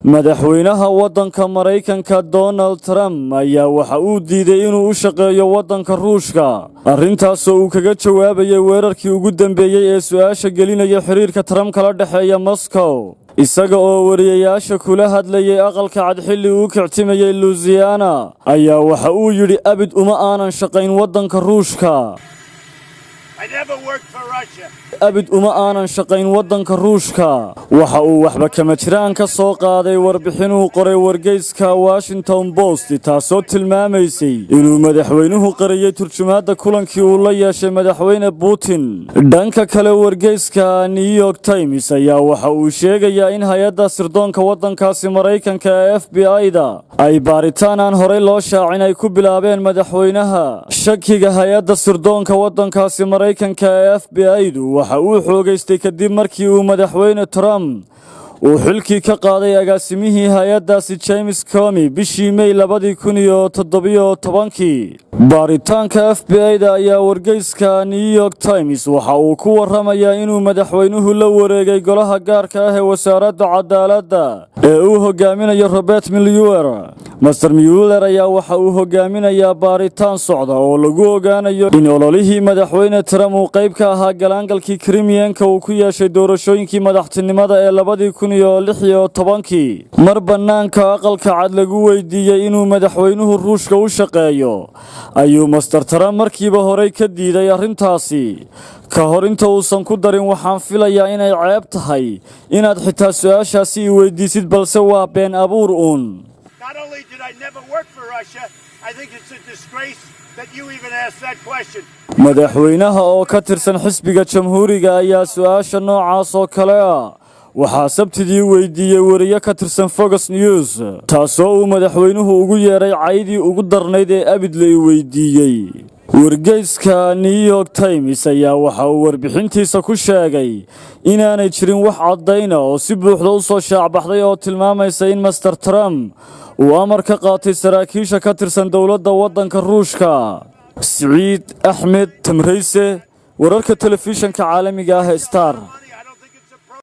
Madaxweynaha waddanka Maraykanka Donald Trump ayaa waxa uu diiday inuu u shaqeeyo waddanka Ruushka, arrintaasoo uu kaga jawaabayay weerarkii ugu dambeeyey ee su'aasha gelinaya xiriirka Trump kala dhexeeya Moscow. Isaga oo wariyayaasha kula hadlayay Aqalka Cad xilli uu kictimayey Louisiana ayaa waxa uu yidhi: "Abid uma aanan shaqayn waddanka Ruushka." I never worked for Russia. "Abid uma aanan shaqayn waddanka Ruushka." Waxa uu waxba kama jiraan ka soo qaaday warbixinuu qoray wargeyska Washington Post, taasoo tilmaamaysay inuu madaxweynuhu qariyey turjumaadda kulankii uu la yeeshay Madaxweyne Putin. Dhanka kale, wargeyska New York Times ayaa waxa uu sheegayaa in hay-adda sirdoonka waddankaasi Maraykanka ee FBI-da ay baaritaan aan horey loo shaacin ay ku bilaabeen madaxweynaha. Shakiga hay-adda sirdoonka waddankaasi Maraykanka ee FBI-du waxa uu xoogaystay kadib markii uu Madaxweyne Trump uu xilkii ka qaaday agaasimihii hay-addaasi James Comey bishii Mey 2017-kii. Baaritaanka FBI-da ayaa wargeyska New York Times waxa uu ku warramayaa inuu madaxweynuhu la wareegay golaha gaarka ah ee Wasaaradda Cadaaladda ee uu hogaaminayo Robert Mueller. Mister Mueller ayaa waxa uu hogaaminayaa baaritaan socda oo lagu ogaanayo in ololihii Madaxweyne Trump uu qayb ka ahaa galaangalkii Kremlin-ka uu ku yeeshay doorashooyinkii madaxtinimada ee 2016-kii. Mar bannaanka Aqalka Cad lagu weydiiyey inuu madaxweynuhu Ruushka u shaqeeyo ayuu Mister Trump markiiba horey ka diiday arrintaasi, ka hor inta uusan ku darin: "Waxaan filayaa inay ceeb tahay inaad xitaa su-aashaasi i weydiisid, balse waa been abuur uun." Not only did I never work for Russia, I think it's a disgrace that you even asked that question. Madaxweynaha oo ka tirsan xisbiga Jamhuuriga ayaa su-aasha noocaas oo kale ah waxaa Sabtidii weydiiyey wariye ka tirsan Fox News, taasoo uu madaxweynuhu ugu yeedhay caydii ugu darnayd ee abid la i weydiiyey. Wargeyska New York Times ayaa waxa uu warbixintiisa ku sheegay inaanay jirin wax caddayna oo si buuxda u soo shaacbaxday oo tilmaamaysa in Mister Trump uu amar ka qaatay saraakiisha ka tirsan dowladda waddanka Ruushka. Siciid Axmed Tamrayse, wararka telefishanka caalamiga ah Star.